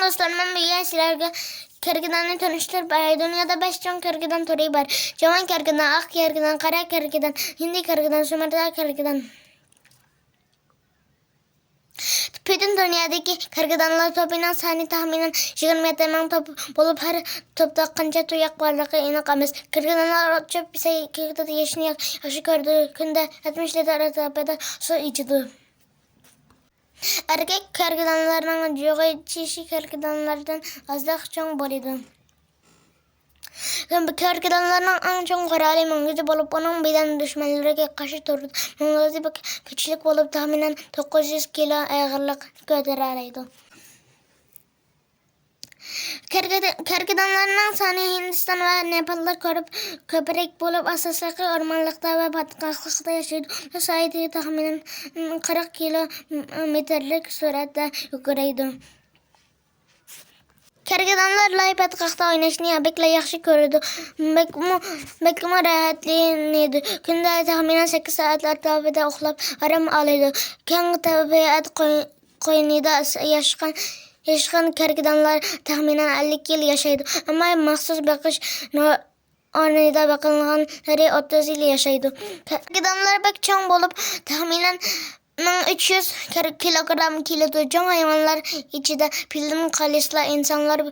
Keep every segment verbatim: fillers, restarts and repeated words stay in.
دوستلار، مەن بۈگۈن سىلەرگە كەرگىداننى تونۇشتۇرۇپ بېرەي. دۇنيادا بەش چوڭ كەرگىدان تۈرى بار. جاۋان كەرگىدان، ئاق كەرگىدان، قارا كەرگىدان، ھىندى كەرگىدان، سۇماترا كەرگىدان. پۈتۈن دۇنيادىكى كەرگىدانلار توپىنىڭ سانى تەخمىنەن يىگىرمە يەتتە مىڭ توپ بولۇپ، ھەر توپتا قانچە تۇياق بارلىقى ئېنىق ئەمەس. كەرگىدانلار چۆپ سەكرەتتە ياشنى ياخشى كۆرىدۇ. كۈندە يەتمىش لىتىر ئەتراپىدا سۇ ئىچىدۇ. ئەركەك كەرگىدانلارنىڭ جۇغى چىشى كەرگىدانلاردىن ئازراق چوڭ بولىدۇ. كەرگىدانلارنىڭ ئەڭ چوڭ قورالى مۈڭگۈزى بولۇپ، ئۇنىڭ بىلەن دۈشمەنلىرىگە قارشى تۇرىدۇ. مۈڭگۈزى بەك كۈچلۈك بولۇپ، تەخمىنەن توققۇز يۈز كىلو ئېغىرلىق كۆتۈرەلەيدۇ. كەرگىدانلارنىڭ سانى ھىندىستان ۋە نېپالدا كۆرۈپ، كۆپرەك بولۇپ، ئاساسلىقى ئورمانلىقتا ۋە پاتقاقلىقتا ياشايدۇ. بۇ سايىتى تەخمىنەن قىرىق كىلومېتىرلىك سۈرئەتتە يۈگۈرىدۇ. كەرگىدانلار لاي پاتقاقتا ئويناشنى بەكلا ياخشى كۆرىدۇ. بەكمۇ، بەكمۇ راھەتلىنىدۇ. كۈندە تەخمىنەن سەككىز سائەت ئەتراپىدا ئۇخلاپ، ئارام ئالىدۇ. كەڭ تەبىئەت قوي-، قوينىدا ياشىغان، ياشىغان كەرگىدانلار تەخمىنەن ئەللىك يىل ياشايدۇ. ئەمما مەخسۇس بېقىش نو-، ئورنىدا بېقىلغانلىرى ئوتتۇز يىل ياشايدۇ. كەرگىدانلار بەك چوڭ بولۇپ، تەخمىنەن مىڭ ئۈچ يۈز كىلوگرام كېلىدۇ. چوڭ ھايۋانلار ئىچىدە پىلدىن قالىسىلا، ئىنسانلار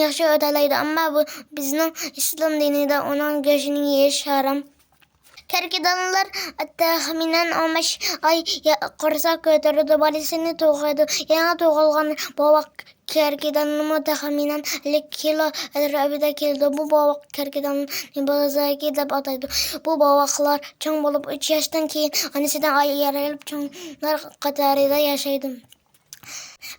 ياخشى ئۆتەلەيدۇ. ئەمما بۇ بىزنىڭ ئىسلام دىنىدا ئۇنىڭ گۆشىنى يېيىش ھارام. كەرگىدانلار تەخمىنەن ئون بەش ئاي يا-، قورساق كۆتۈرىدۇ، بالىسىنى تۇغىدۇ. يېڭى تۇغۇلغان بوۋاق كەرگىدانمۇ تەخمىنەن ئەللىك كىلو ئەتراپىدا كېلىدۇ. بۇ بوۋاق كەرگىداننى بوزاكى دەپ ئاتايدۇ. بۇ بوۋاقلار چوڭ بولۇپ، ئۈچ ياشتىن كېيىن ئانىسىدىن ئايرىلىپ، چوڭلار قاتارىدا ياشايدۇ.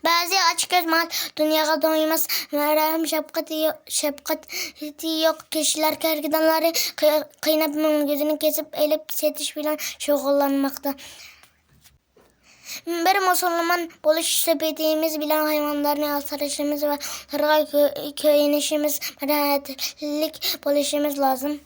بەزى ئاچكۆز مال دۇنياغا تويماس، رەھىم شەپقىتى يو-، شەپقىتى يوق كىشىلەر كەرگىدانلارنى قى-، قىيناپ، مۈڭگۈزىنى كېسىپ ئېلىپ سېتىش بىلەن شۇغۇللانماقتا. بىر مۇسۇلمان بولۇش سۈپىتىمىز بىلەن ھايۋانلارنى ئاسرىشىمىز ۋە ئۇلارغا كۆ-، كۆيۈنۈشىمىز، مەرھەمەتلىك بولۇشىمىز لازىم.